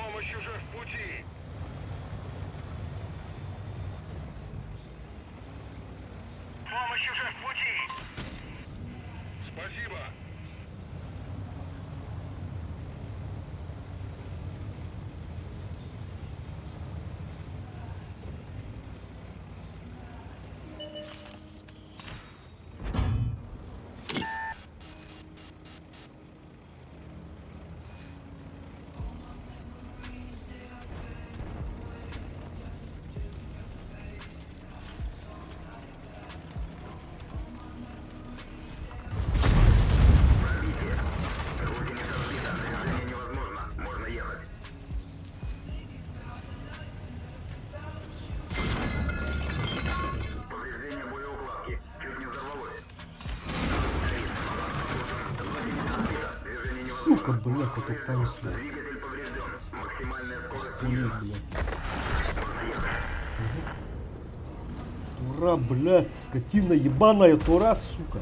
Помощь уже в пути! Помощь уже в пути! Спасибо! Сука, бляха, тут повисло. Охуеть, блядь. Тура, блядь, скотина ебаная, тура, сука.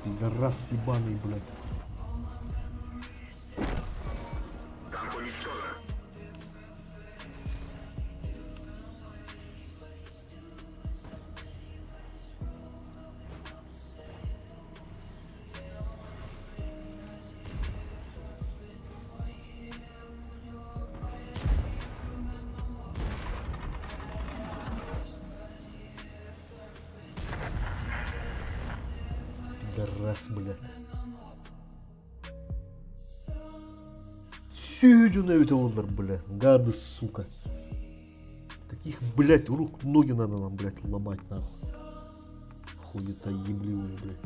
Пидорас ебаный, блядь. Пидорас, блядь. Сюдюна это олар, блядь. Гады, сука. Таких, блядь, рук ноги надо нам, блядь, ломать, нахуй. Хуета ебливая, блядь.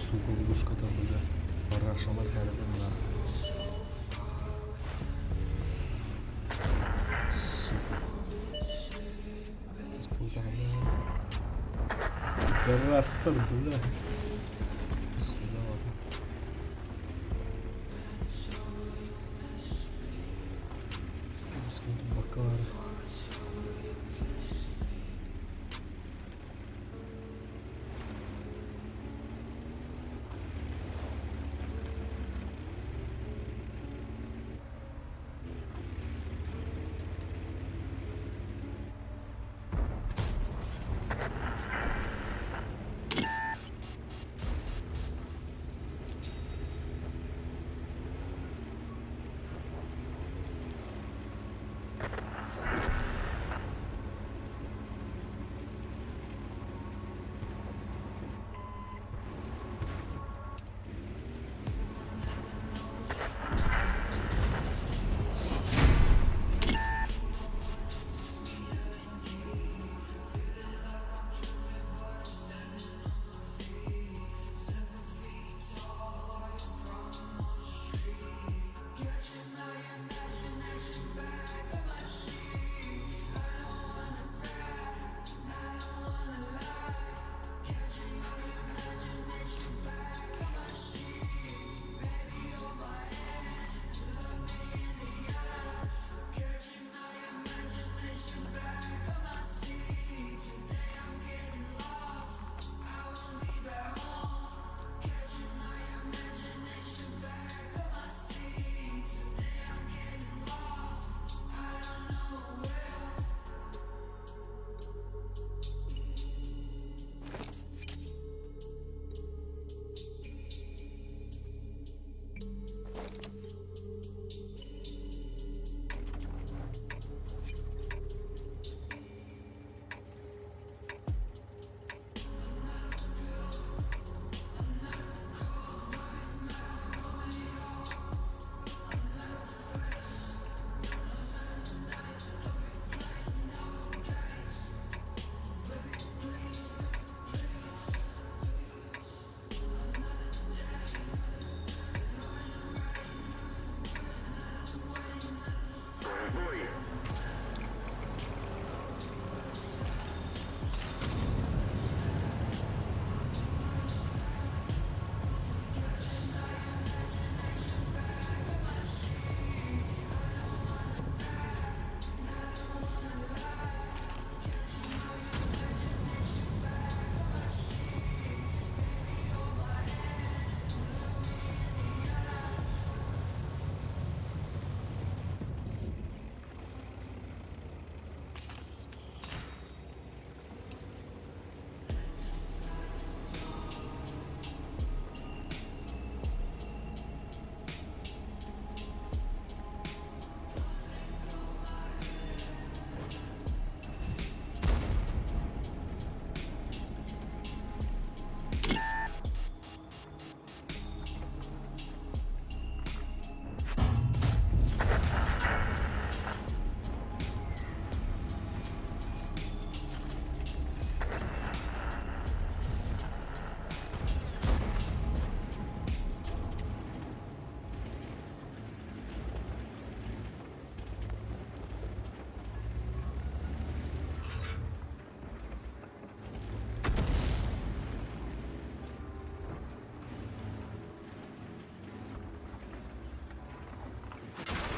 Сука, лужката, бля. Парашала кәрдім на. Сука. Пидорастар, бля. Сюда, ладно. Сколько бакар.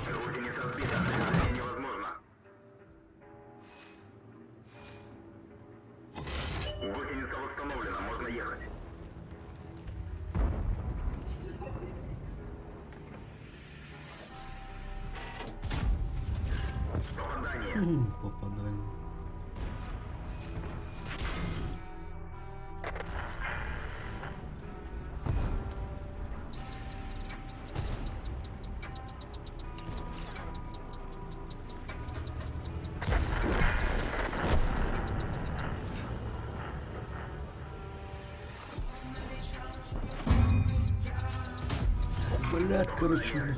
Гусеница сбита. Движение невозможно. Гусеница восстановлена. Можно ехать. Попадание. Попадание. Блядь, короче.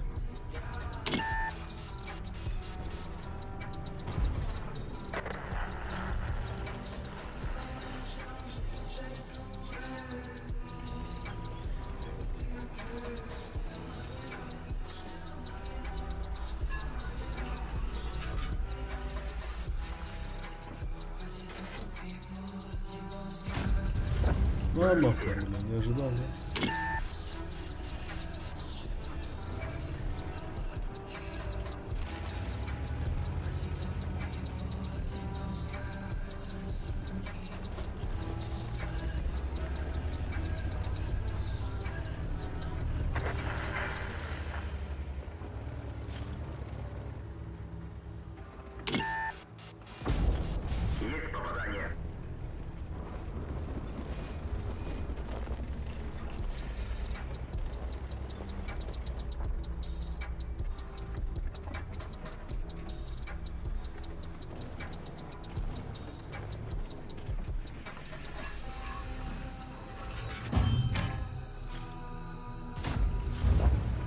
Ну, а нахуй, бля, не ожидал, да? Есть попадание.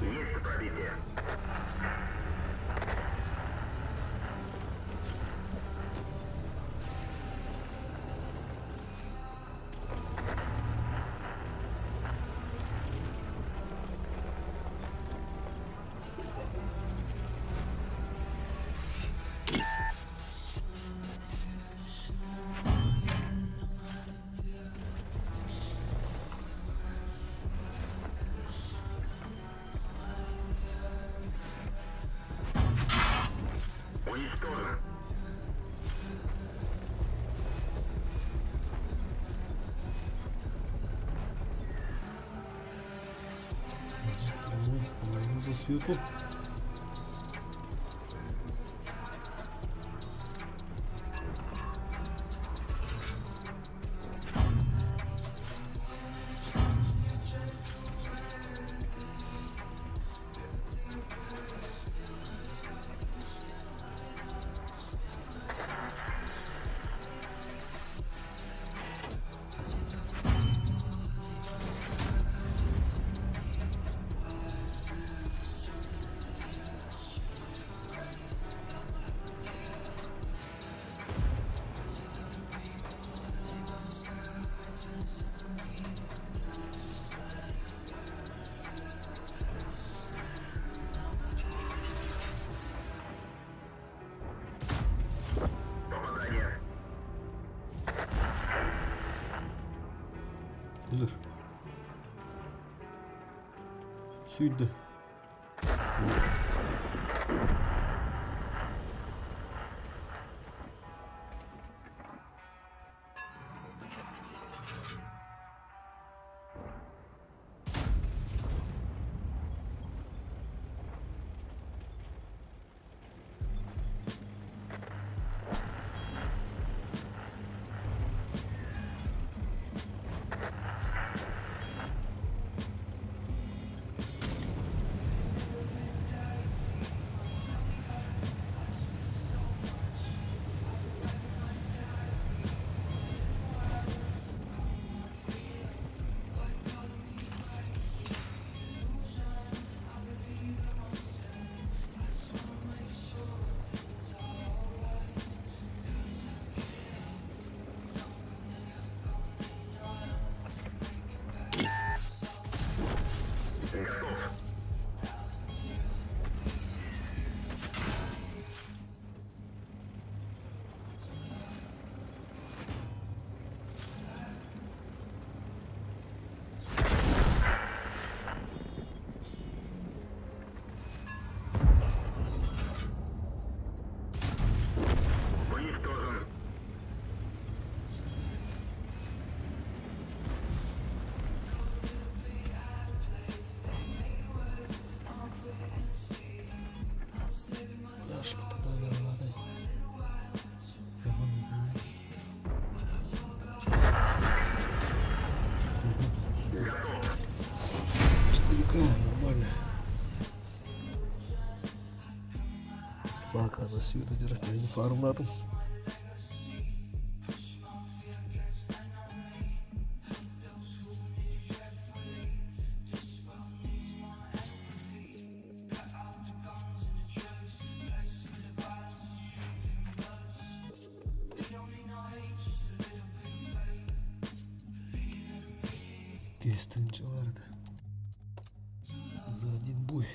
Есть пробитие. Уничтожен. Ну, засвету. Попадание. Өлөр. Сүйді. Готов. Уничтожен. Наш потом. Старика, нормально. Пока на света держать, я не фармлатом. Пестынчаларды. За один бой.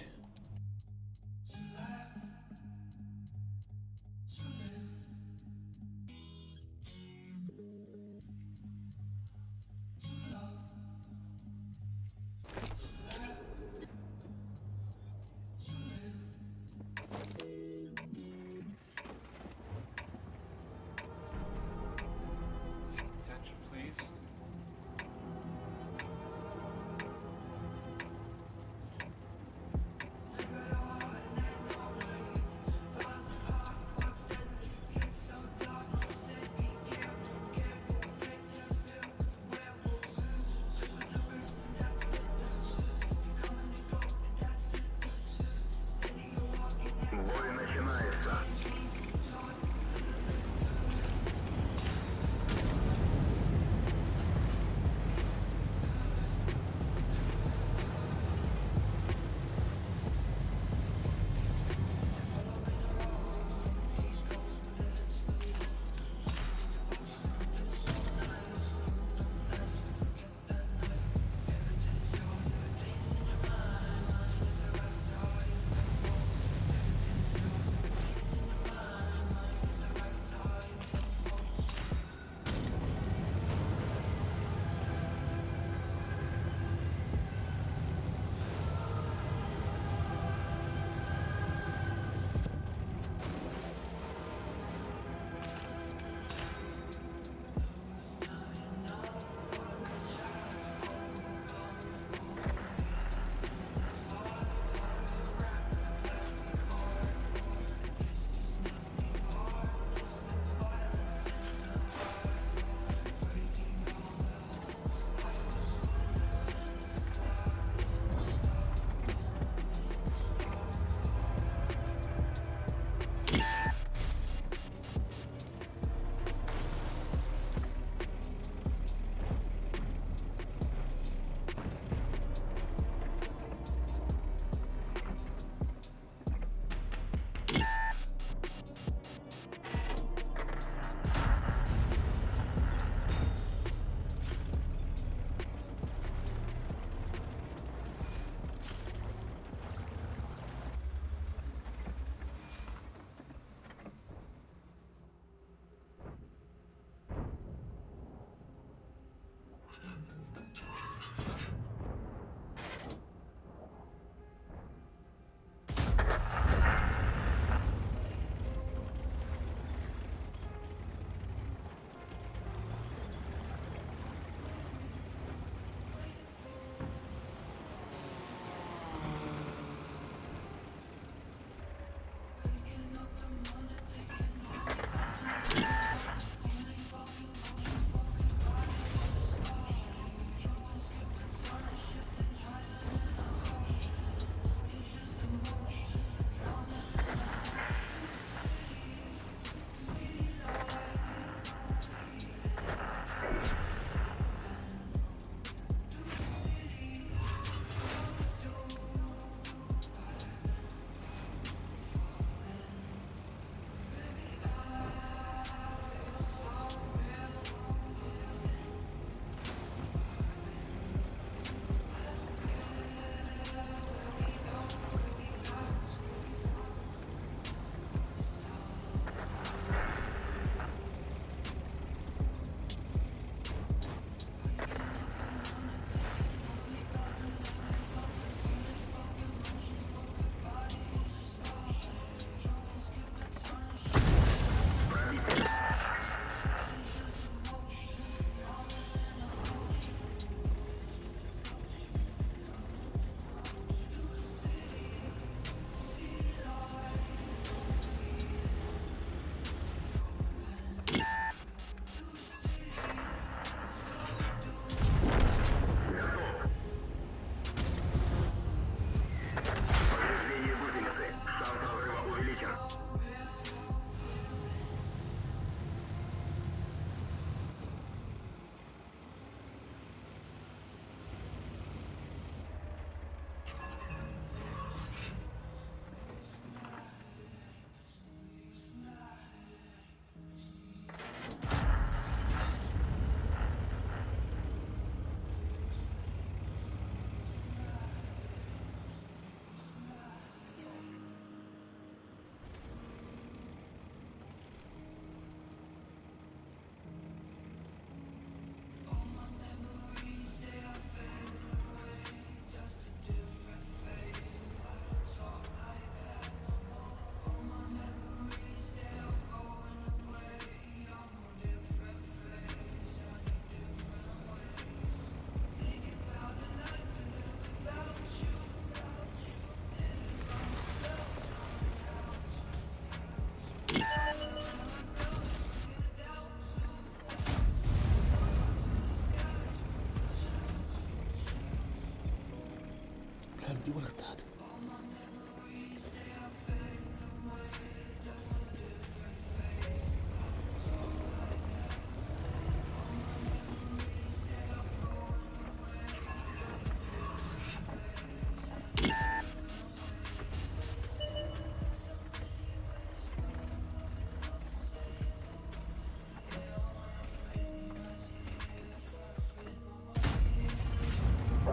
Биирдии барахтаатым.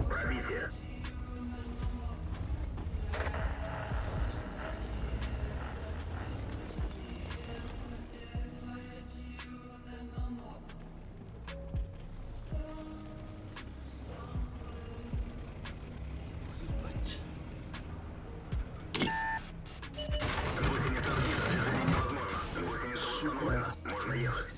Пробитие. Ебать. Гусеница сбита. Движение невозможно. Гусеница Сука. восстановлена. Можно ехать.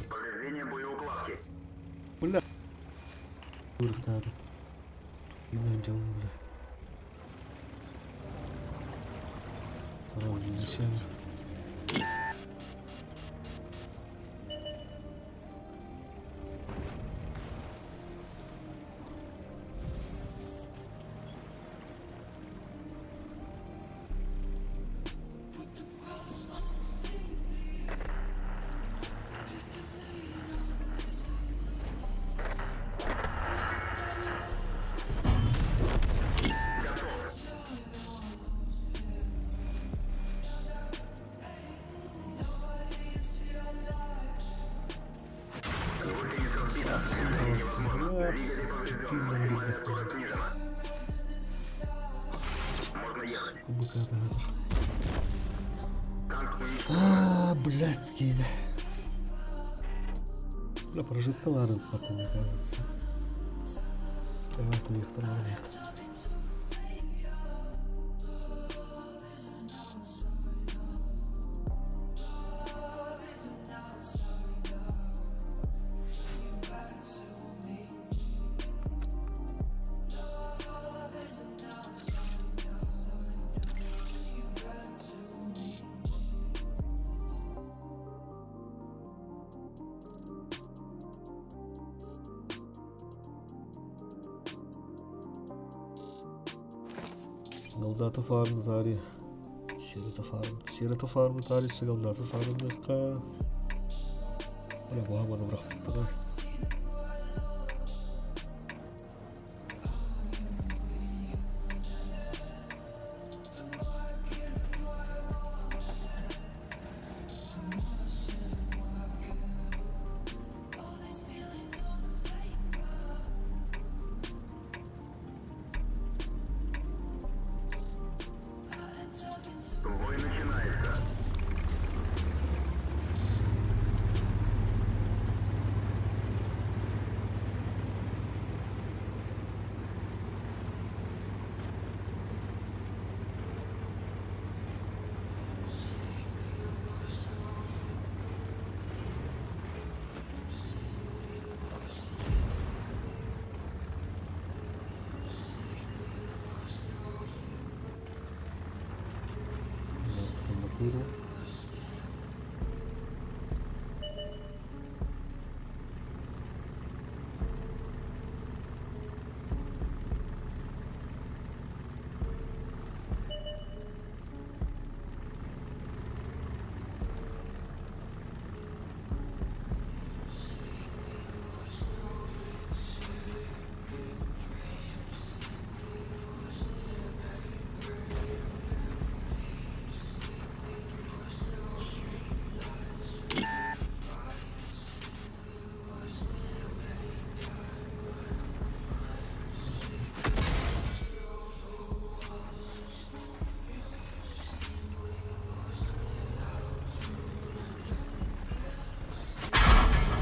Повреждение боеукладки. Бля. Барахтаатым. Инаджалым, бля. Сразу зачем? Гусеница сбита. Движение невозможно. Двигатель поврежден. Максимальная скорость снижена. Можно ехать. Сука, быка Танк уничтожен. А, блядь, киһи. Бля, прожекторы потом, мне кажется. Давай, поехали. Голдата фарм тари. Сирата фарм. Сирата фарм тари сыгалдата фармдыкка. Бля, буһаманы бырахпыттара. Бой начинается. Арматуру.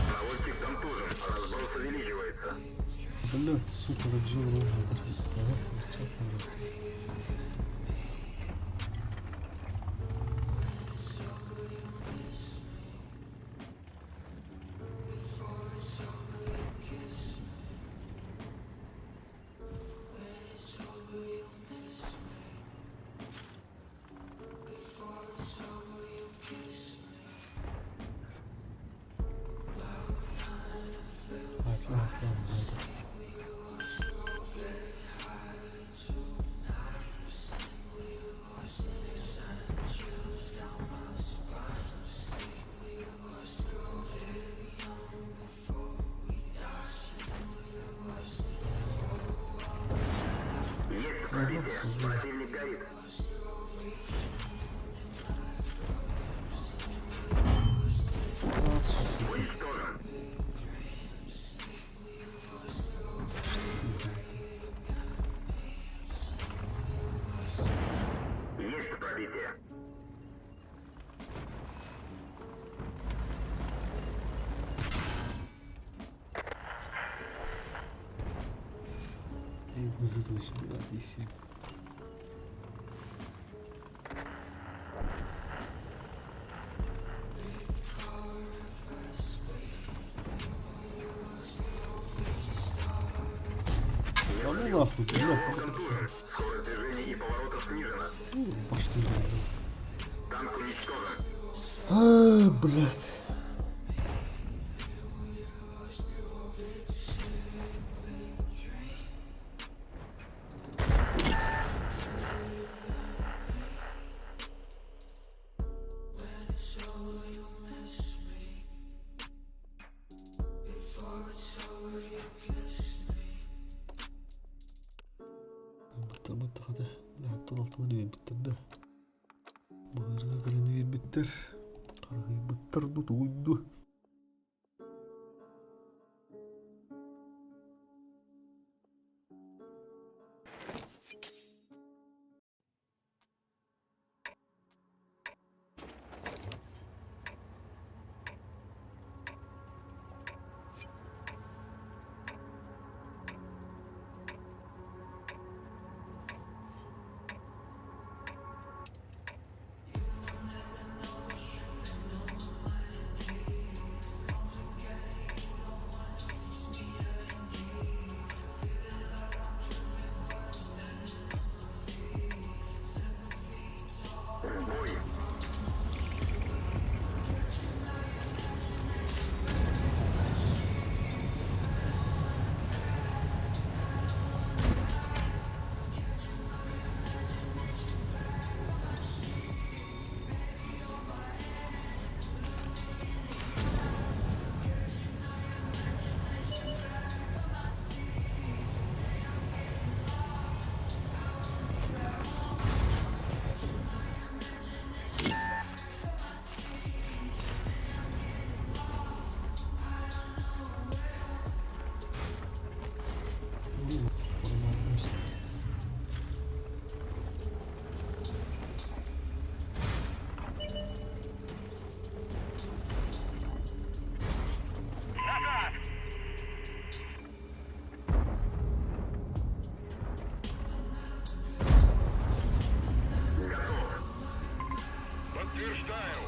Наводчик контужен. Разброс увеличивается. Блять, сука, раджил Ага, чё А, сука. Что Есть пробитие. И вызову себя и Да ну нахуй, бля. Скорость движения и поворотов снижена. Ну, пошли, блядь. Танк уничтожен. А, блядь. Быттар быттар алтылар биэрбиттэр да. Быһырга кэлэн биэрбиттэр. Харыһыйбыттар ду тугуйду. Назад! Готов. Подтверждаю.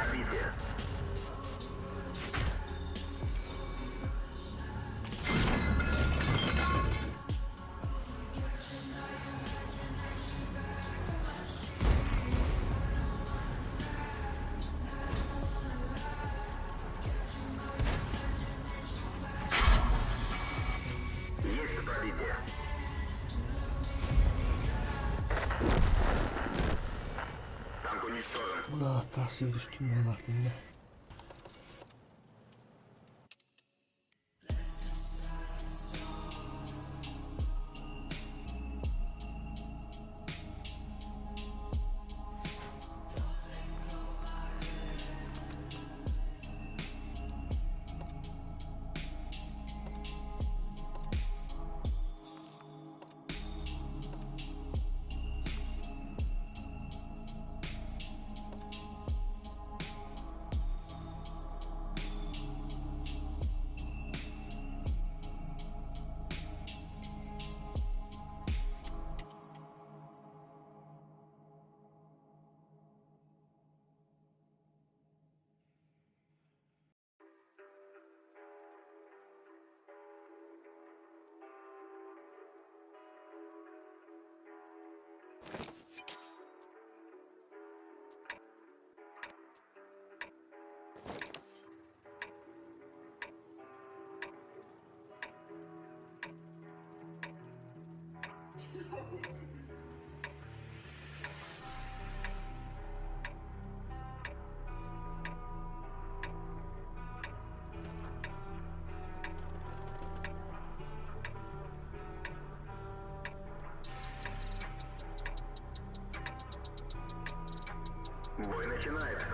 Пробитие. Есть пробитие. Танк уничтожен. Бля, тас үстүм алатын. Бой начинается.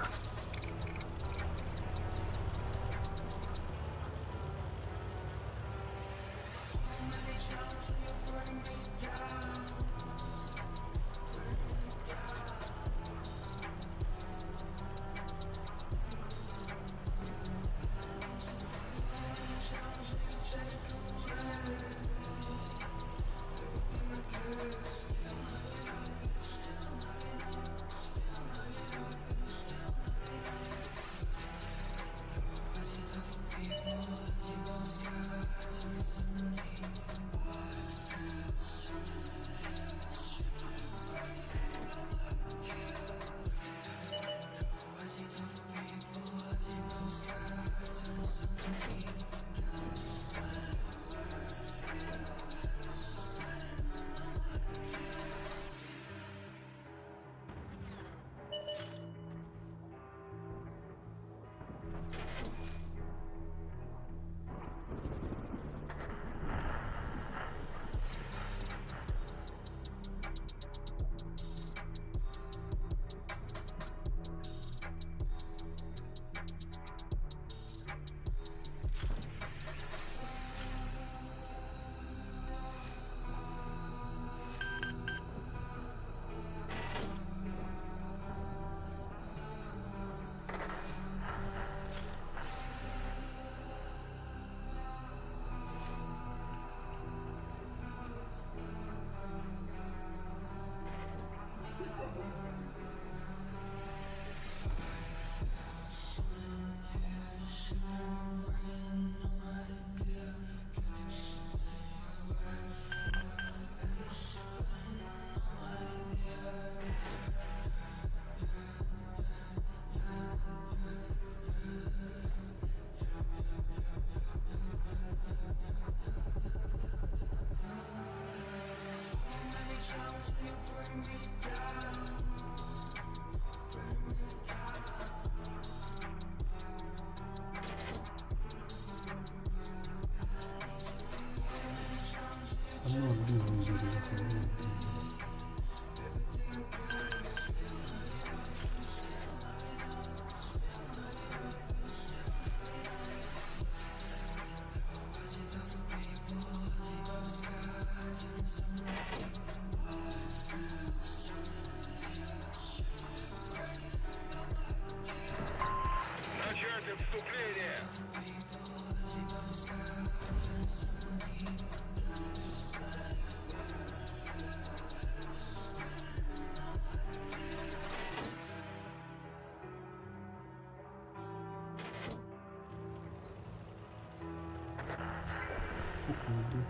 Онно блин, Начать отступление! Фук, не убьет.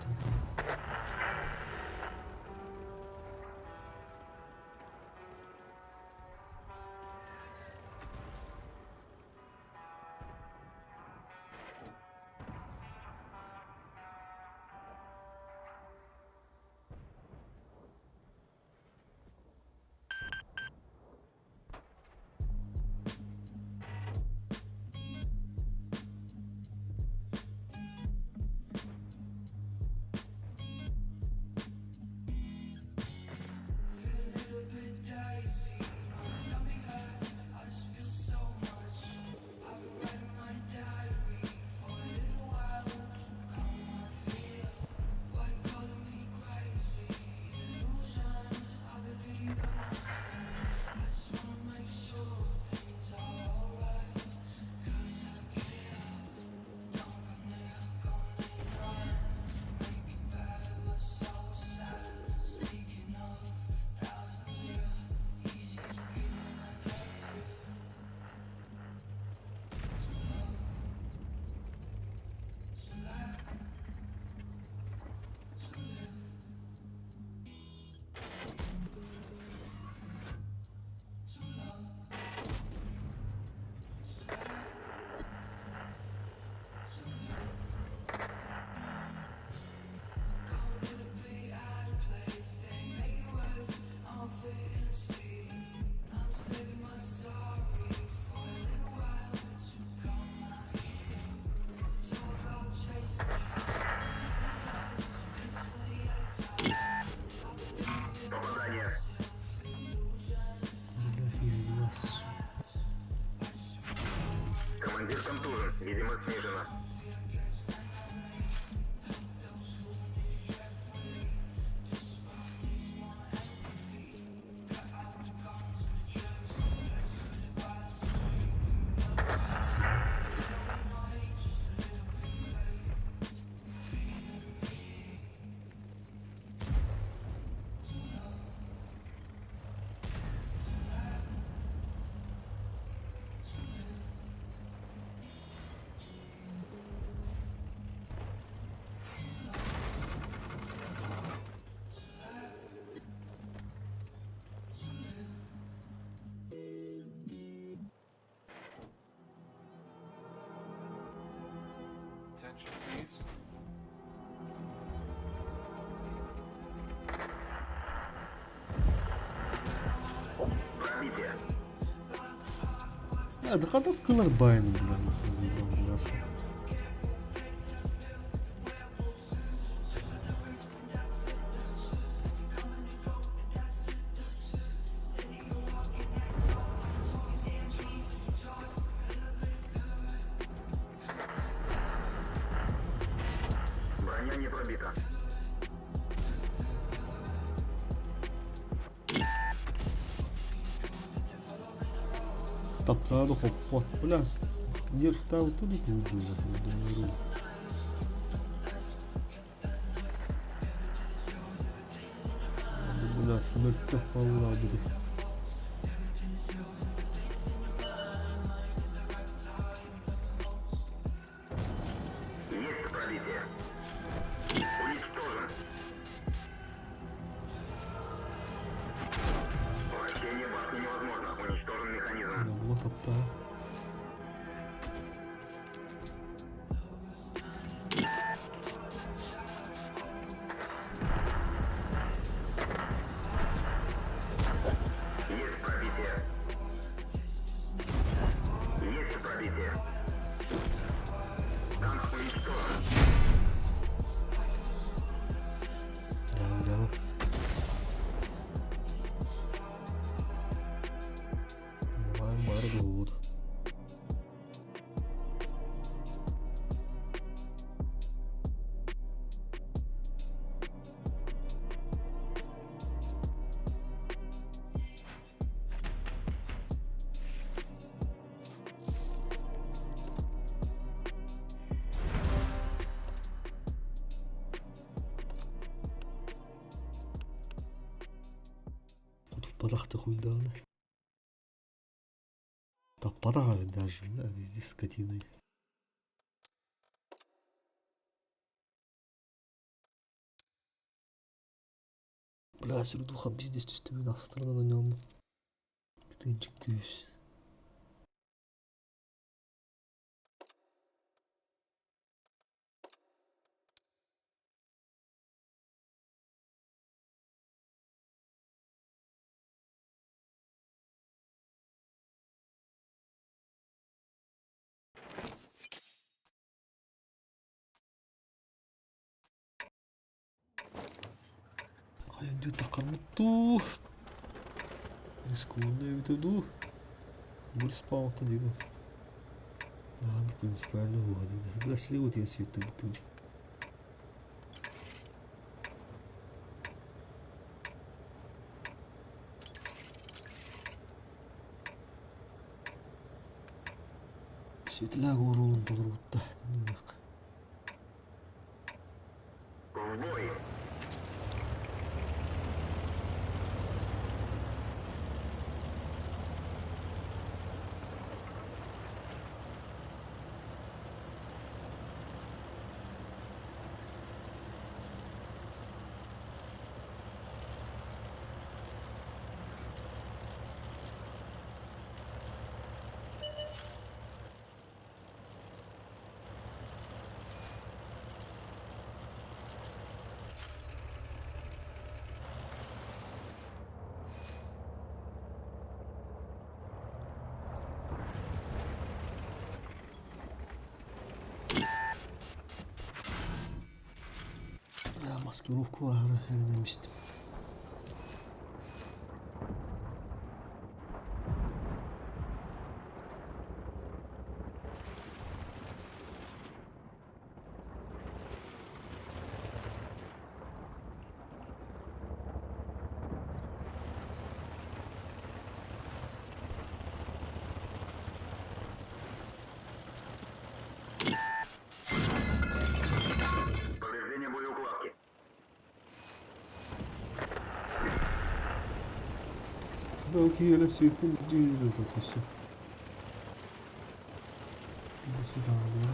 Пробитие. А, да хата кылар байны, бля, ну заебал, бляска. Броня не пробита. Таптаары хоппот, бля. Нервтаабыта да куйдуга. Бля, мөлтөх хааллаабыты. Есть пробитие. Уничтожен. Вращение башни невозможно. Уничтожен механизм. Бля, була таптаа. Есть пробитие. Есть пробитие. Танк уничтожен. Да, да. Баайын баары дуһугут. Хотуппатах хуйдааны. Таппатах даже, бля, везде скотиной. Бля, сүрдуха пиздец түстүбүн астырынан на нем. Тынчик күүс. Хайа таххарбыт дуу. Рискованно эбитэ дуу. Бу респаунтан диэн. Надо принципиально уходить. Бля, слева я свет тут. Светлях урулун толорбутта. В бой. Бля, маскировку аһара эрэнэмистим. Повреждение боеукладки. Бля, окей, свипун это все. До свидания.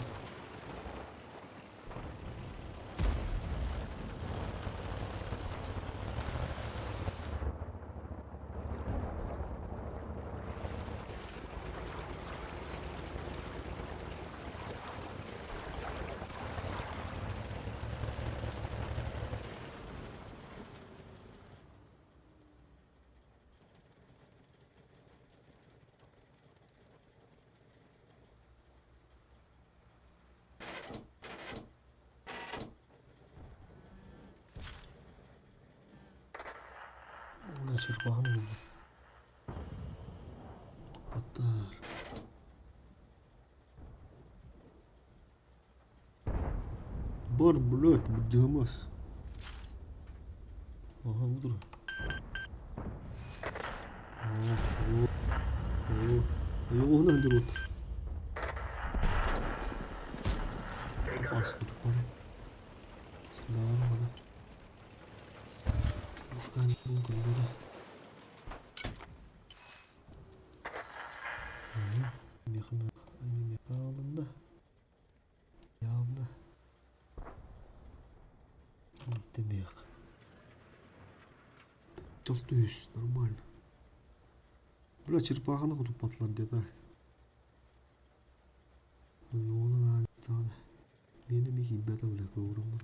Чырбаҕын буллум. Туппаттар. Бар, блядь, бдьыгымас. Ага, утро. О, о, о. Айылҕынан дьолот. Апаска туппарым. Сандаарым аны. Пушканы көрбөтө. Меха меха алынна. Явно. Мех. Толтуюсь, нормально. Бля, черпаханы кутуппатылар где-то. Ойоҕунан ааныстаҕына. Миэнэ эмиэ киирбэтэ бля көҕүрүм бар.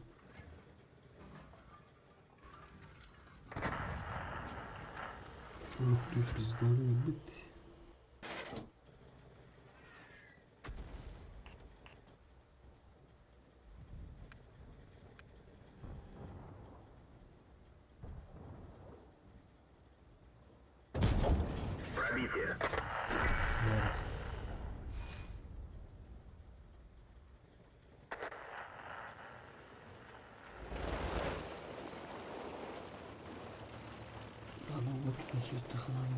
Тут пизданы кэлбит. Пробитие. Баар. Аны тутун сүөттэ ханан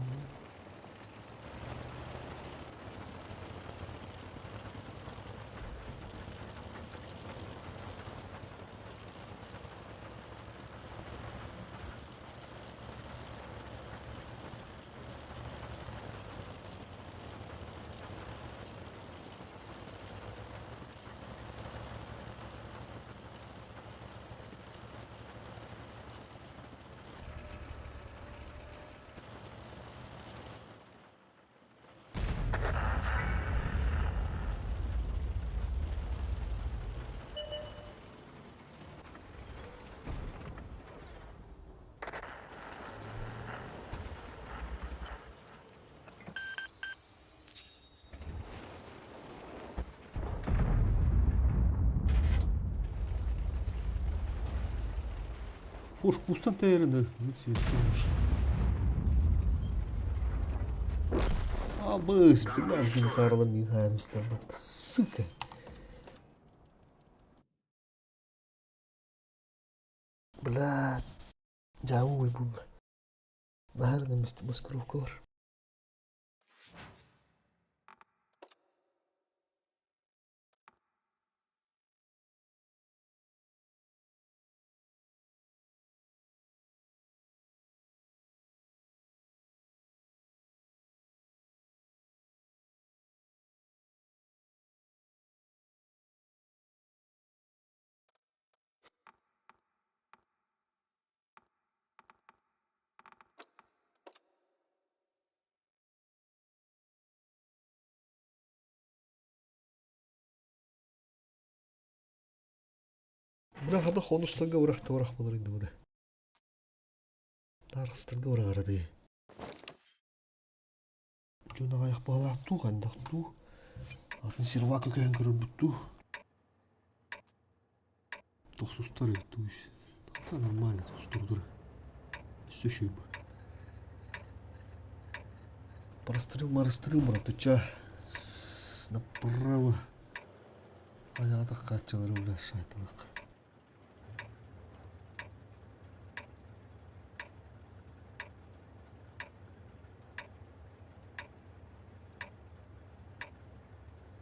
Фош кустан тайрын цветкемуш. Абыс, бля, гитарла михаемстер, сука. Бля, дьаабы булла. Наһаар да маскировкалар. Бля, хабы хонустарга урах урах болар инде буда. Тархыстарга урах арады. Дьон аҕыйах баҕалаах дуу, хайдах дуу, атын сервак өкөһөн көрөрбүт дуу. Тохсустар эбит дуу. Нормально тохсустурдур. Өссө үчүгэй бу. Прострел марастрел братуча. Направо. Айаҕа хааччылары бля шайталык.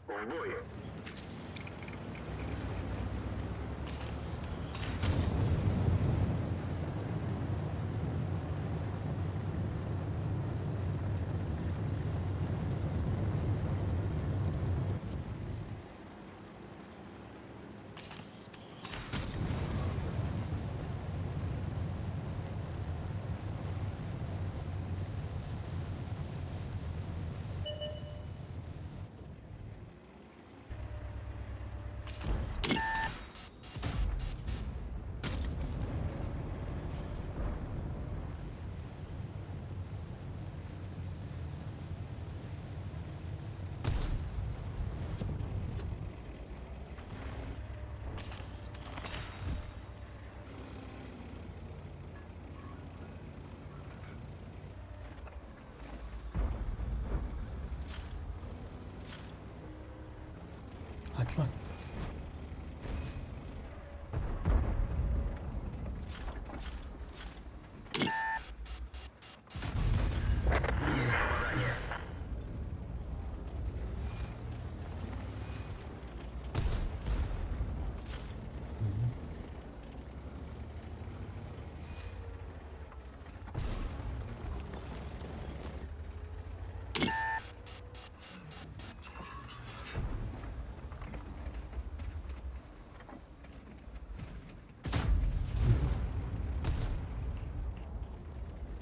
В бой. Атлант.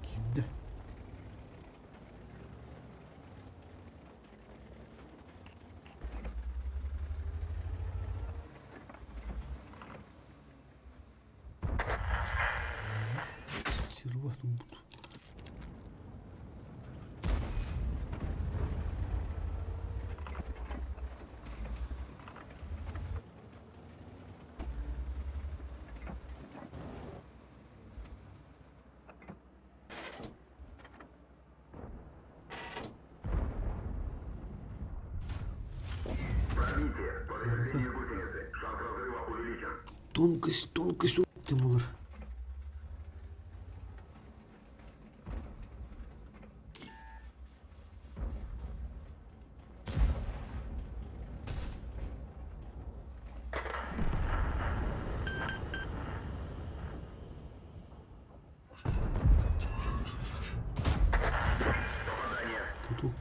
Киирдэ. Серва турбут. Пробитие. Повреждение гусеницы. Шанс разрыва увеличен. Тонкость, тонкость тем olur. Попадание. Куток.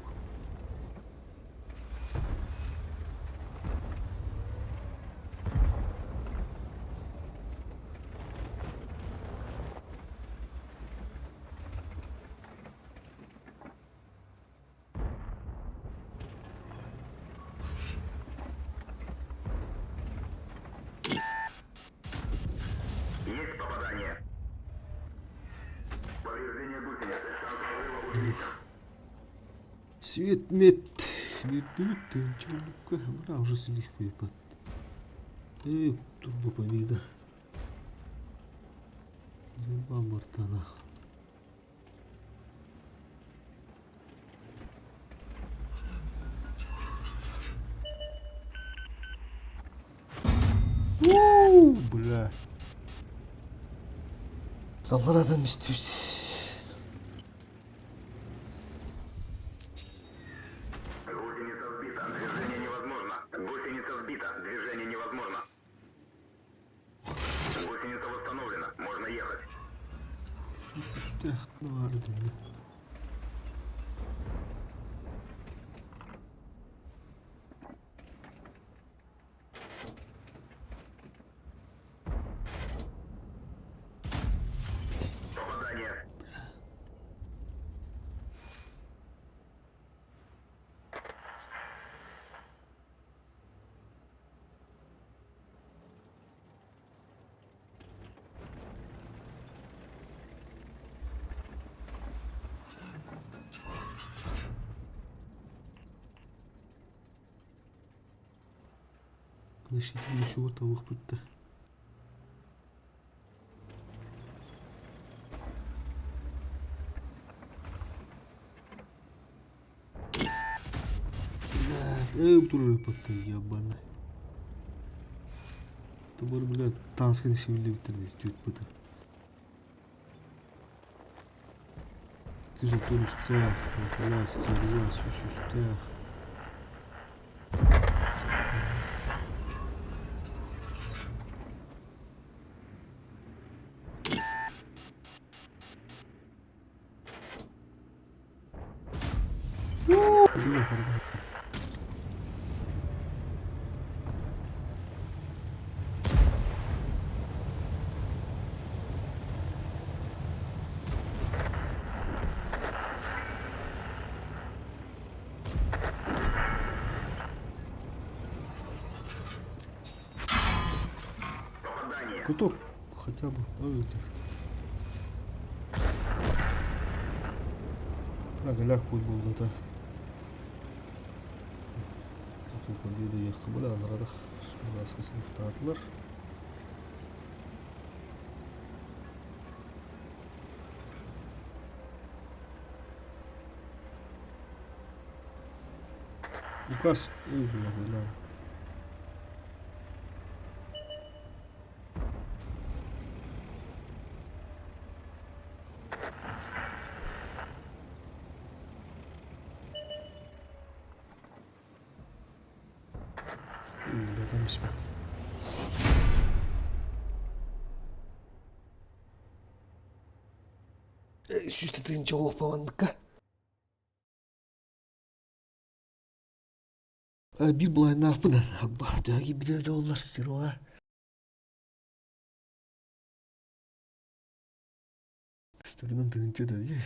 Есть попадание. Повреждение гусеницы. Шанс разрыва увеличен. Свет мет. Бирдүбүт Бра уже сидих пейпат. Эй, турбо победа. Заебал бартанах. Уу, бля. Салларадан истибит. Гусеница сбита. Движение невозможно. Гусеница сбита. Движение невозможно. Гусеница восстановлена. Можно ехать. Сүстэх баар дэннэ. Попадание. Значительно чего того тут-то. Блядь, эй, туры ебаный. Тобор, блядь, танскин шимли битирди, түйт быты. 230 үстэх, бля, стерва, сүс үстэх. Попадание. Куток хотя бы. Ой, этих. Бля, путь был да так. Зато победа ехала, бля, нарадах. Татлар. Указ. Ой, бля, бля. Ытан биспэт. Сүүс тыһыынча олохпо манныкка. Биир былааннаахпын арба төһө киирбитэ да буоллар Серега. Кыстарынан тыһыынча да дии.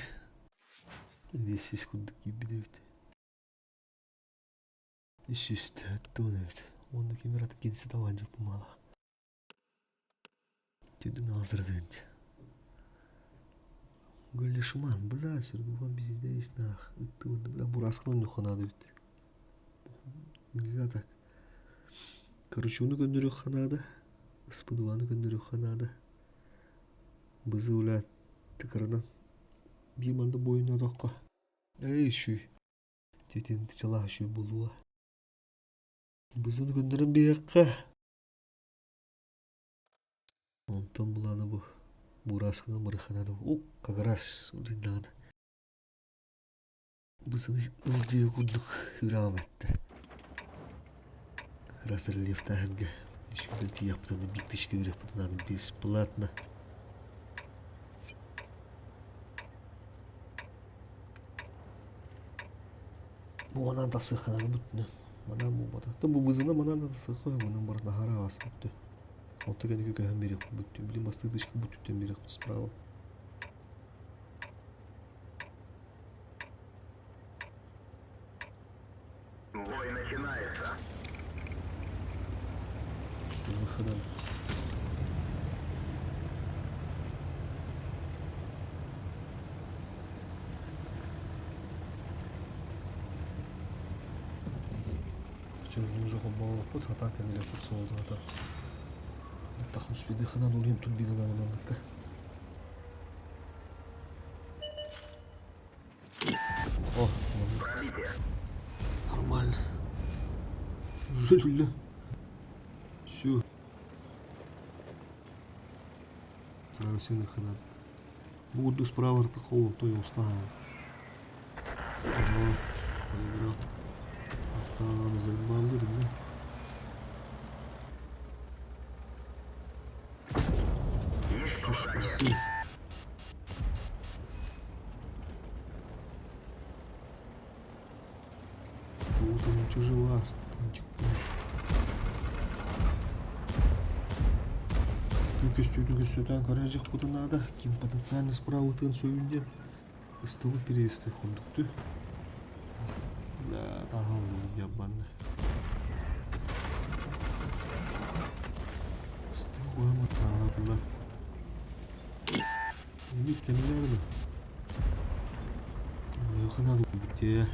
500 курдук киирбит эбит. 340 эбит. Уонна ким эрэ киниси табан дьоппумаалаах. Тирдин аҕасырытыынча. Гулешман, бля, сердухан пиздец нах. Ыттыбын, бля, бураскын ойнуохха наада эбит. Нельзя так. Короче, уну көннөрүөххэ наада. Ыспыдыбаны көннөрүөххэ наада. Бызы, бля, тыкырынан биир манна буойуннаатахха. Эй, шүй. Титин тычалаах шүй булуа. Бызыны көннөрөн биһиэххэ. Онтон былаана бу бураскынан барыхханан у как раз үлэннэҕинэ бысыны ыл диэ курдук үрэҕим эттэ. Как раз рельефтааһынга сүүрдэн тиийиэхпитин биир тысяча үрэхпитин наада бесплатно. Буонан тасыаххананы бүттүнэ. Манан буолбата. Та бу бызына манан да тасыахха манан баран наһара аас бүттү. Онто кэнники көһөн биэриэх бүттү. Блин, бастыытышка бүттүттэн биэриэх справа. Бой начинается. Выходом. Уже холбообоппут, хатаан кэннилэппит суолтата. Тахуспидыхынан улиһин турбинанан манныкка. О, нормально. Уже Все. Сразу сыны ханан. Буду справа такого, то я устал. Сказал, поиграл. Автоанан заебал, да? Спасибо. Тут он чужого, танчик Көстүүтүн көстүүтэн көрө наада. Ким потенциально справа тын сөйүнден. Ыстыбыт переезд хундукту. Бля, тахал ябанны. Ыстыбы таалла. Эмит кэмилэрми? Мыхына бите.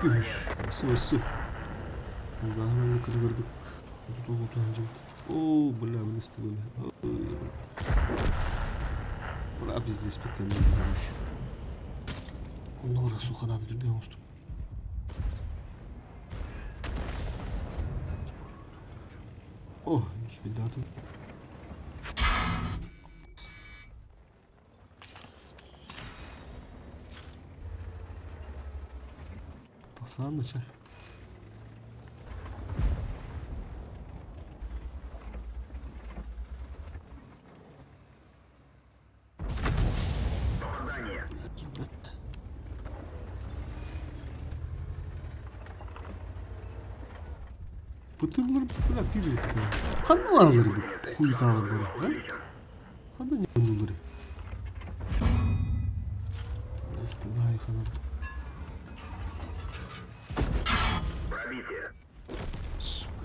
Күс, осы. Улахан кыргырдык. Хоту хоту ханжыбыт. О, бля, вынести были. Бра, пиздец, пекельный, короче. Оннора суханады түрген оңтүстүк. О, успедатым. Тасааныча. Бытырлар бля биир бытыр. Ханна баалар бу хуйтаалар бары, да? Ханна не Астынай ханан. Сука.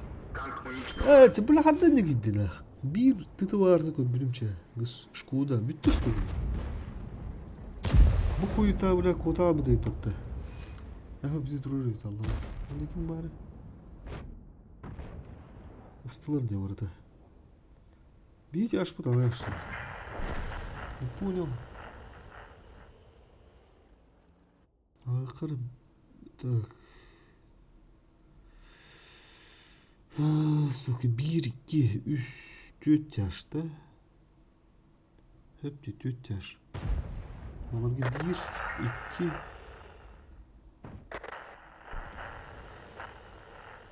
Э, бля ханна не киддин Биир тытыбаарны көрбүтүм Гыс шкуда бүттү что ли? Бу хуйта бля кута быдайпатта. Яха бизи турur Allah'ım. Onda kim bari? Ыстылар деп барыта. Бейте ашпыт алай ашты. Не понял. Ақыр так. Сука, биир, икки, үс, түөрт тяжта. Хөп түөрт тяж. Баларга биир, икки.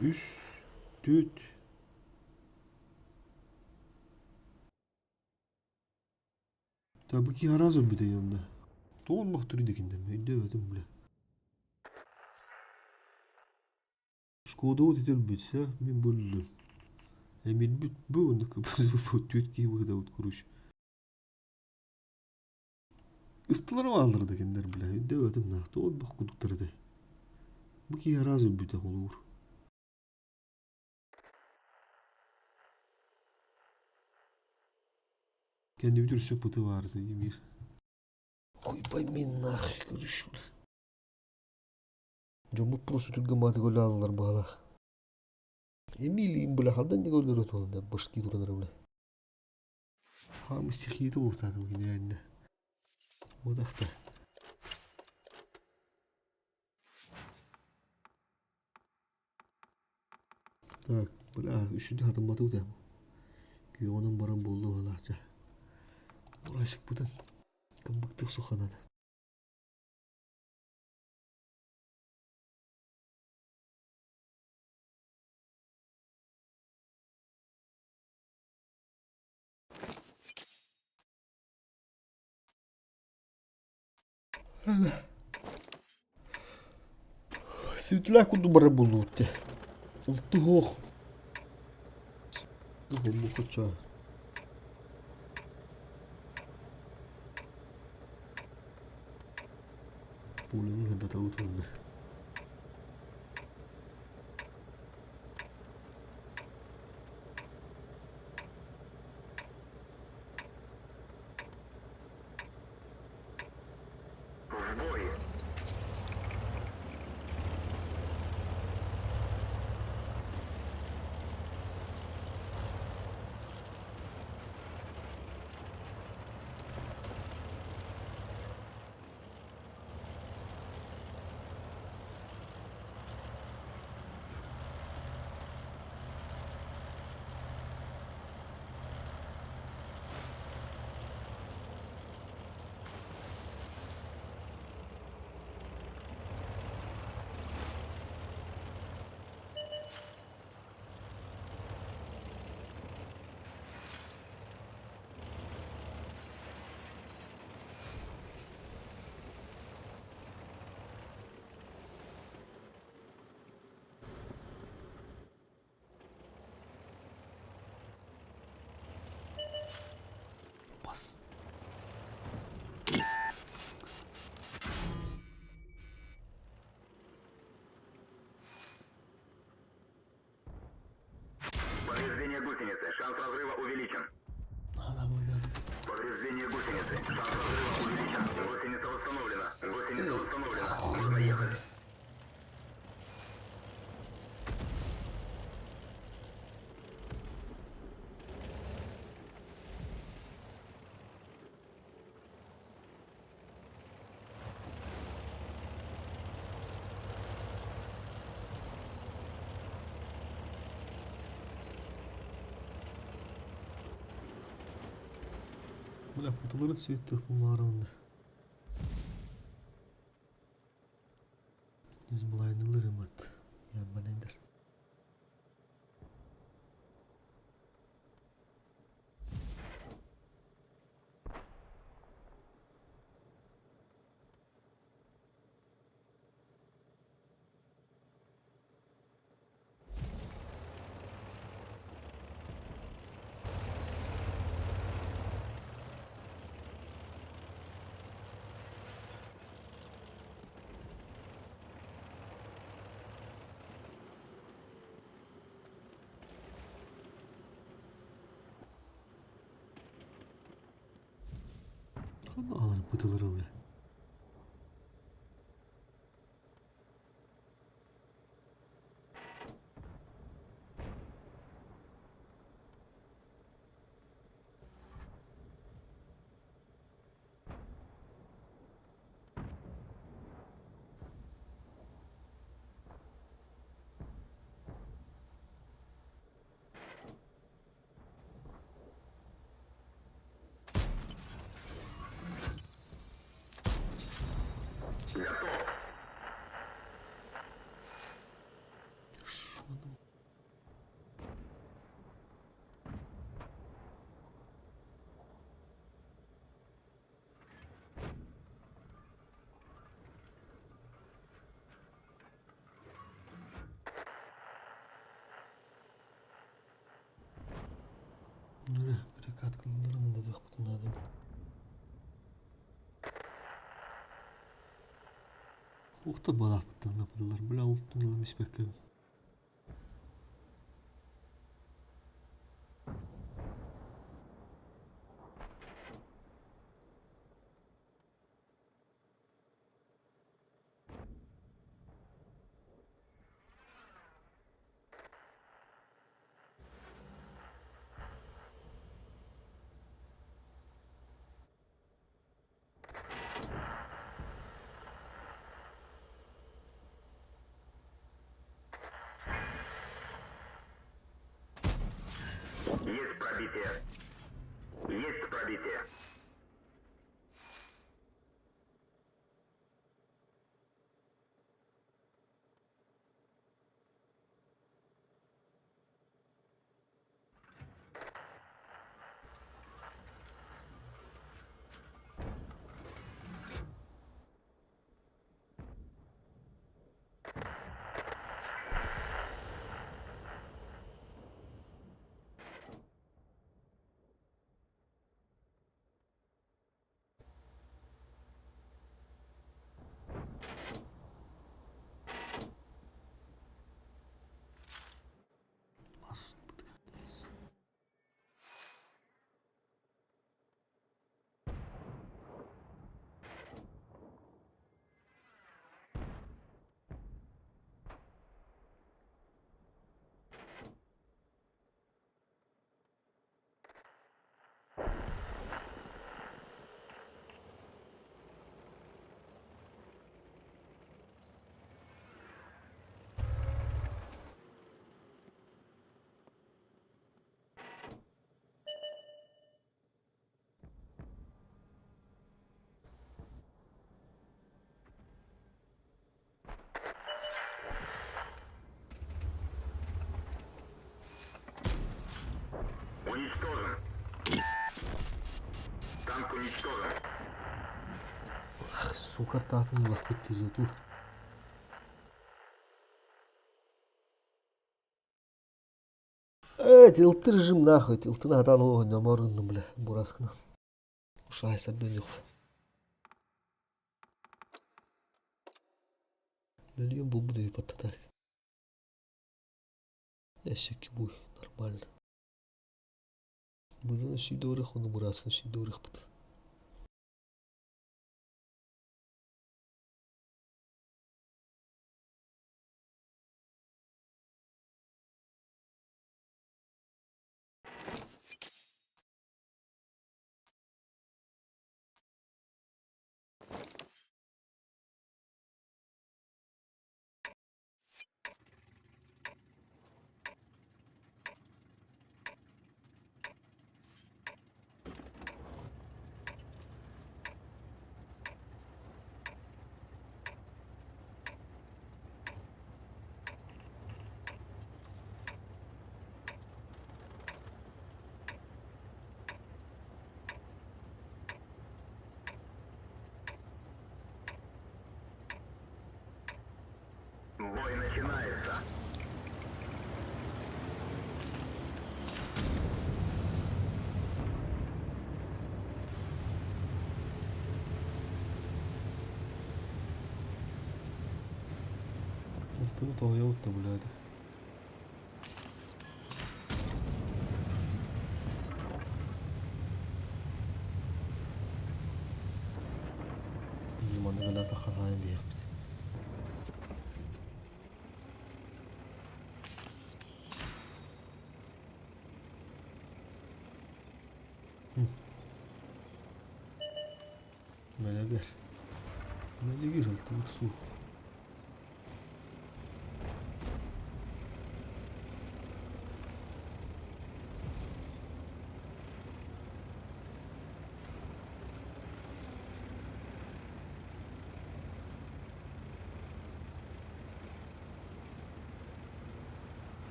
Үс, түөрт. Та бу киһи араас өлбүтэ онно. Тоҕо оннук түрдикиннэр өйдөөбөтүм бля. Шкодабыт ити өлбүтсэ, мин бу өллүм. Эмирбит бу оннук түөрт киһи быһыдабыт короче. Ыстылар бааллар да кинилэр бля өйдөөбөтүм да тоҕо өлбөх курдуктар этэ. Бу киһи араас өлбүтэ холуур. Кэннибит үрсүк быты баар этэ Емир. Хуй пойми нахуй, короче, бля. Дьоммут просто түргэн баатыга өлө аалалар баалаах. Эмилиин бля хандан дигэ өлөрө туолан башки туранар бля. Хаам стихийите буолтаатым киниэннэ. Уодахта. Так, бля, үшүнү хатымматыбыт ээ. Күөҕүнэн баран буолла быһалаачча. Урайсыкпытын кымбыктык суханан. Светлях курдук барар буоллубут дии. Ылтыһуох. Буолбуккучча. Пуляны сырдатабыт уонна. В бой! Бас. Сука. Повреждение гусеницы. Шанс разрыва увеличен. Повреждение гусеницы. Шанс разрыва увеличен. Гусеница восстановлена. Гусеница восстановлена. Можно ехать. Бля, кутулары сүөттэх бумаарында. Низблайнылар ымат. Ямманендер. Ханна аҕалар бытылара бля. Эрэ перекаткалары мындатыахпытын наада. Уохта балааппыттан нападалар бля ултун ылам испэккэ. Есть пробитие. Есть пробитие. Мас Уничтожен. Танк уничтожен. Ах, сука, таатын ылахпыт тизоту. Э, тилты режим нахуй, тилтын атан оонньомор гынным, бля, бураскына. Ушайсар дөньөх. Мөлүйөн булбут паттатар. Эшекки буй, нормально. Бызын сүйдөрөх, оны бурасын сүйдөрөхпүт. Бой начинается. Алтыны тоһуйабыт да блядь. Маннык ылата хаһаайын биһиэхпит. Мэлэгэр. Мэлигир алтыбыт суох.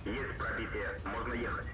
Есть пробитие. Можно ехать.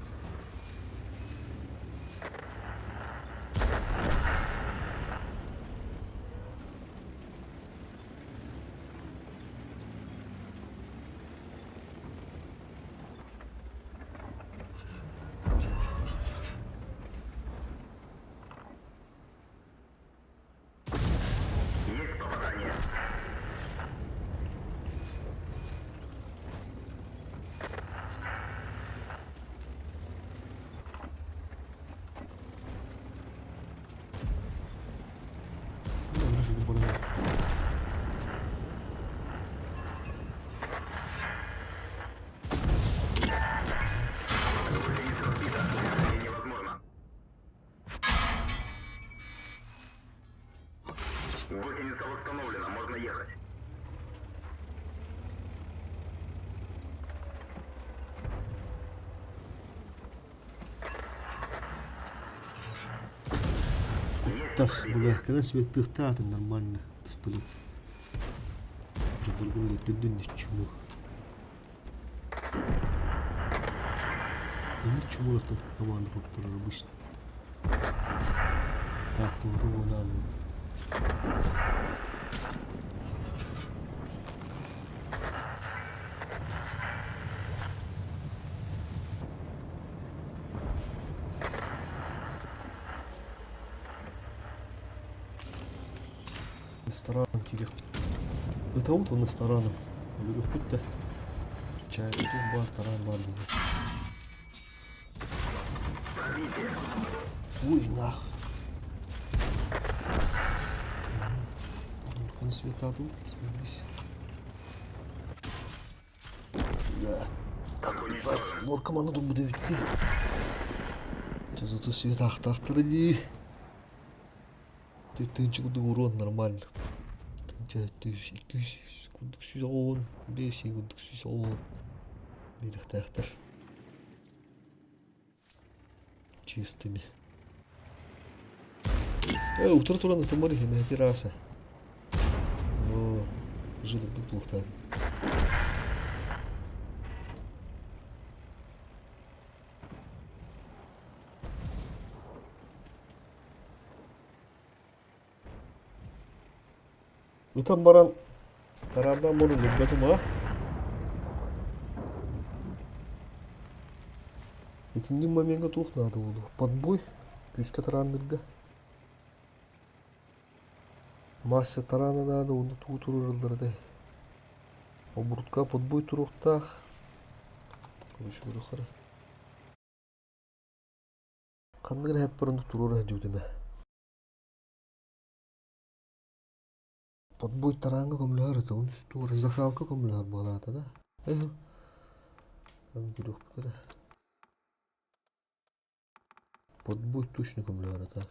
Тас, бля, кэлэн светлыхтаатын нормально пистолет. Дьонноргун өлөттөрдүн чуму. Инник чумулартан команда хотторор обычно. Так, тугу онаалын. Ресторан киириэхпит. Ытабыт уонна рестораном. Өлөрүөхпүт да. Чай баар, тараан баар буолуо. Ой, нахуй. Консультату, заебись. Бля, лорка маны думбута бүттү. Зато свет ахтахтара дии. Тыынча курдук уруон нормально. Тыынча 200 курдук 115 курдук 110 биэриэхтээхтэр. Чистыми. Утары туран ытыммар иһимэһити раса. О, жыдырбыт булуктаатын. Ытан баран тарааннаан буолан өлбөтүм аа. Итинник момеҥҥа туох наада буолуо? Подбой күүскэ тараанныырга. Масса тараана наада уонна тугу туруораллар этэй? Обурутка подбой туруохтаах. Короче көрүөххэ эрэ. Ханнык эрэ хэппэр оннук туруора сылдьыбытым ээ. Подбой тарааҥҥа көмөлөһөр этэ, ону туора закалка көмөлөһөр буолаата да. Эһ аны көрүөхпүт эрэ. Подбой точно көмөлөһөр этэ.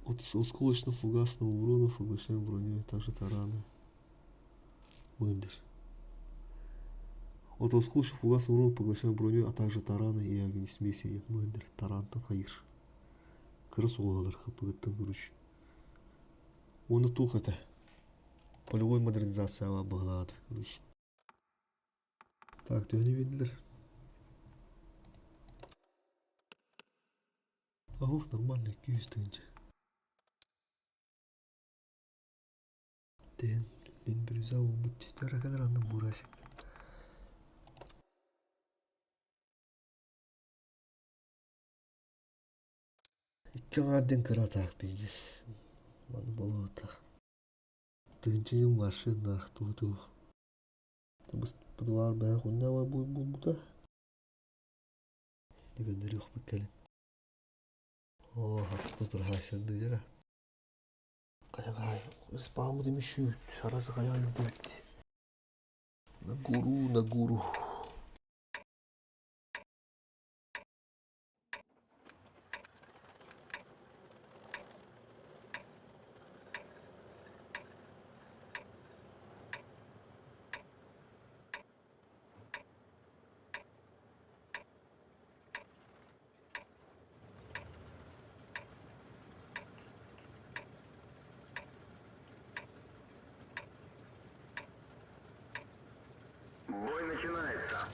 От осколочно-фугасного урона поглощаем броню, а также тараны. Мындыр. От осколочно-фугасного урона поглощаем броню, а также тараны и огнесмеси. Мындыр. Тарантан хайыр. Кыра суолалар хапыгыттан короче. Оны туох этэ. Полевой модернизацияға быһылаат, короче. Так, төһөнү биэрдилэр? Оһох нормально 200 тыһыынча. Тэн мин бирюза буолбут таракалар анны бурасик. Икки аҥаар диэн кыра атаах пиздец. Маны болуотах. Тыһыынча машинаах тугу Подвал бэйэ хунньаҕа буолбута. Көннөрүөхпүт кэлин. Оо, хаста тураһаайсардыыра. Хайа-хайа, спаммыт эмишүүт, арасы хайа юрбут. На гуру, на гуру. Бой начинается.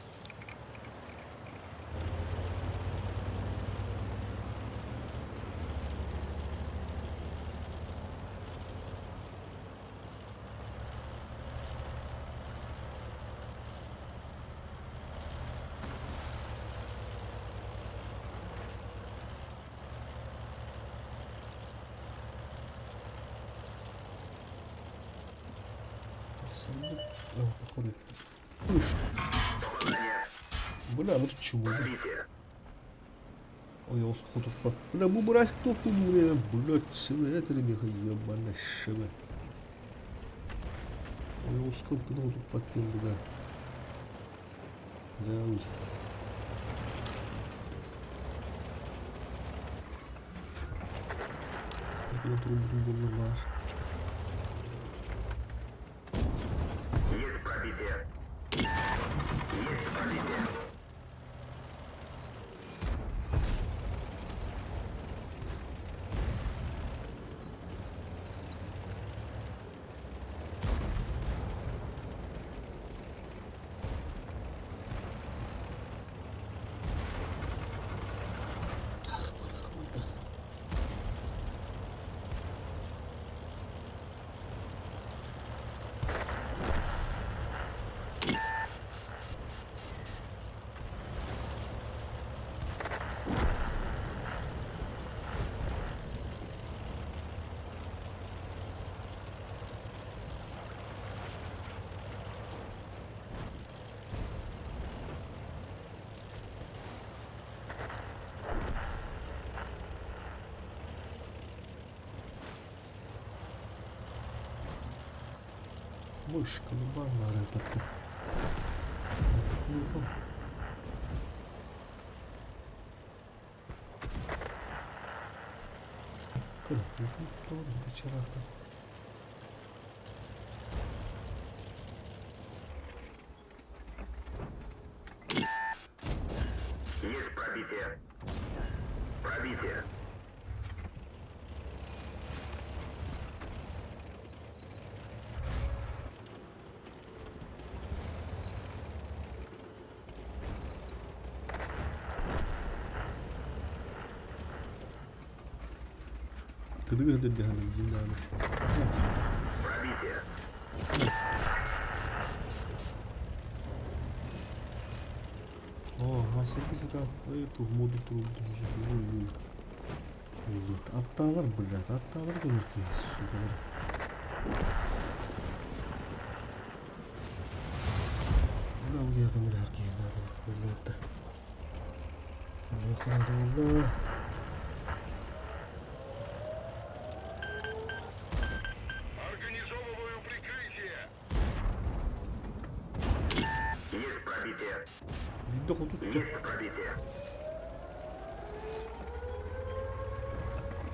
Походу. Бля, ну чего? Ой, я сходу под... Бля, бу мразь кто бля, блядь, шеве, это ли меха, ебаная шеве. Ой, ускал ты ногу тут под тем, бля. Дяуз. Куда трубу буллар Есть пробитие. Есть пробитие. Ах, барахло. Вышка, ну бана рыба-то. Это плохо. Куда? Ну там, там, там. Есть пробитие. Пробитие. Пробитие. О, 70 эту моду трубу уже. Ой, Вот, атталар, блядь, атталар көмірке, сукалар. Бля, я көмір әрке надо болды. Көмір надо болды. Организовываю прикрытие. Есть пробитие. Видно, тут. Есть пробитие.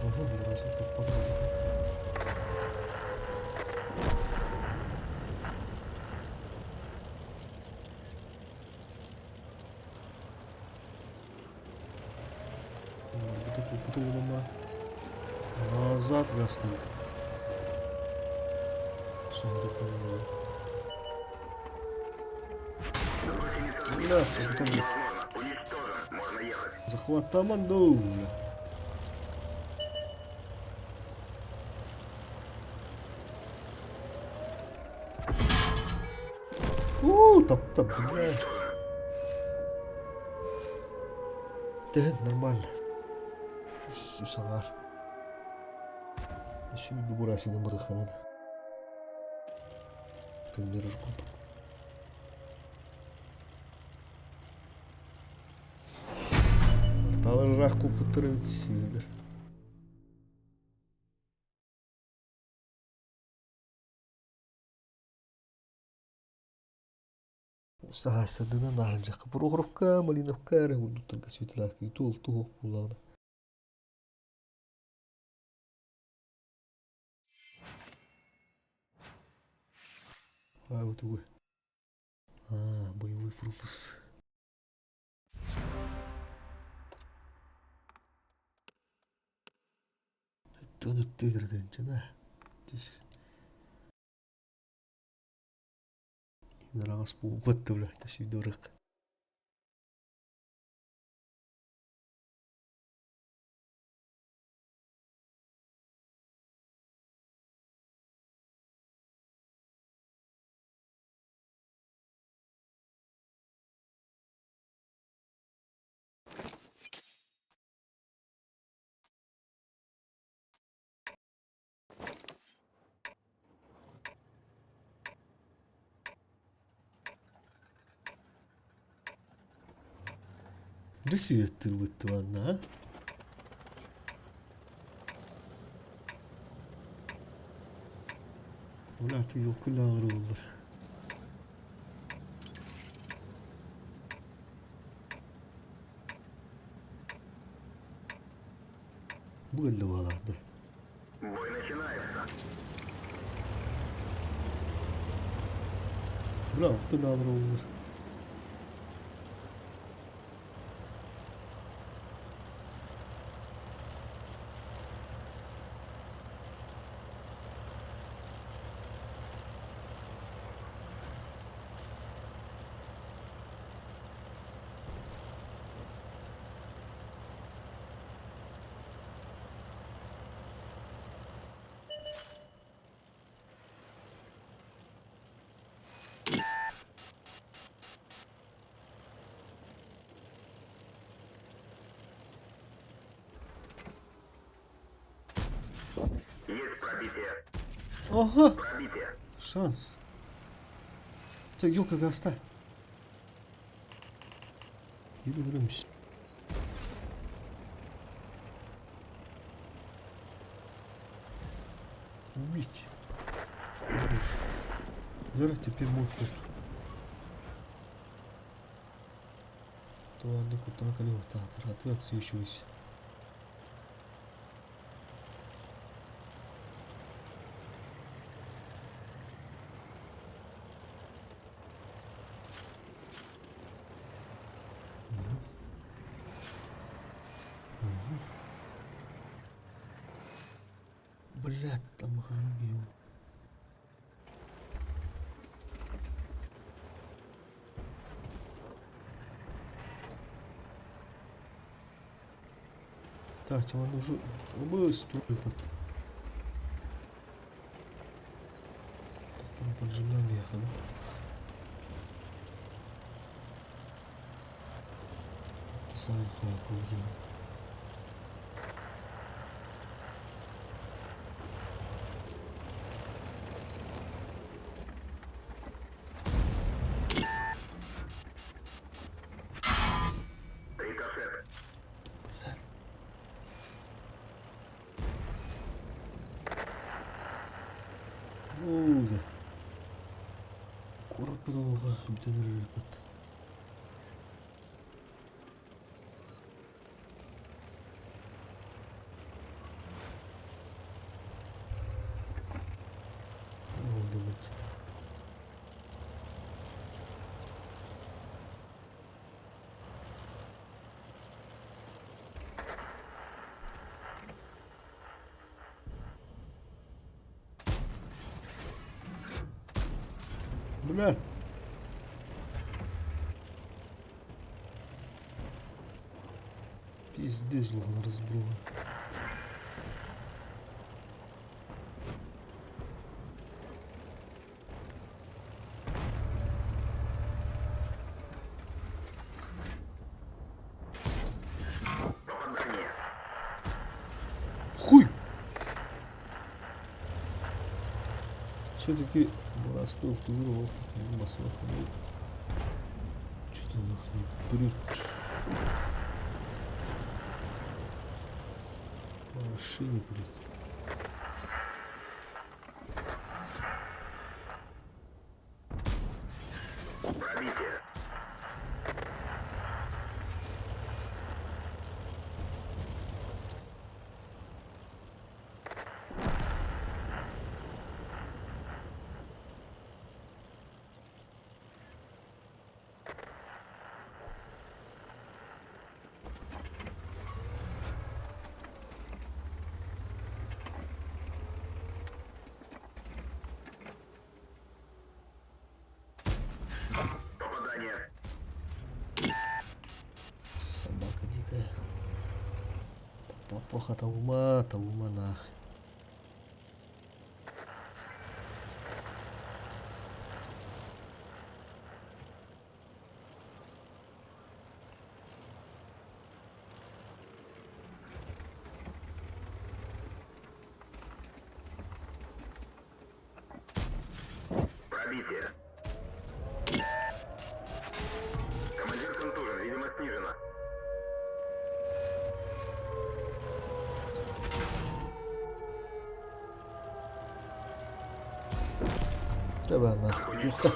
Ага, бросил так подробно. Назад гастит. Бля, там Уничтожен. Можно ехать. захват команду. Бля. У, тап-тап, бля. Да, нормально. Сусанар. Еще не бурасина бараханада. Көннөрөр курдук. Арталар купуттар сүйдер. Саасадына наханжак. Прохоровка, Малиновка, эрэ светлак, и тул туох буллаҕына. А, вот угу. А, боевой пропуск. Төнөттүгүрденче Тис. Рас буолбат бля, тасидорық. Десиэттир быттыланна, а? Бля, ты елкулялар боллар. Бу элле баларды. Бой начинается. Бля, алты olur. Есть пробитие. Ага! Пробитие. Шанс. Так, елка гаста. Или врымся. Убить. Хорош. Лера, теперь мой ход. То куда колева ты отсвечивайся. Блядь, там ангел. Так, тебе нужно быстро. Так, прям поджимаем ехали. Тысайха, круги. Рикошет. Ой, Куораппыт олоҕо бүтэн эрэр Делать. Блядь. Пиздец, лохан разбруга. Попадание. Хуй! Все-таки Раскол вырвал басовых. Что-то нахуй не прет. По машине прет. Пробитие. Попадание. Собака дикая. Папаха таума, таума нах. Пробитие. Командир контужен, видимо, снижена. Давай нахуй. Плохо.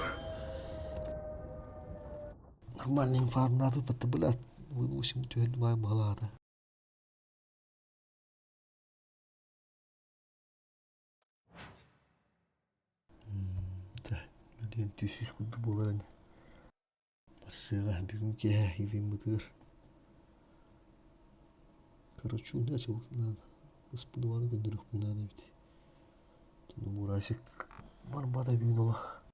Нормальный инфарнату, блядь, выносим твою малада. Да, Диэн 200 курдук буолар ини. Барсыаҕа бүгүн киэһэ ивиммытыгар. Короче, удачи ладно. Ыспыдыбаны көрдөрүөхпүн наада эбит. Мурасик барбата бүгүн олох.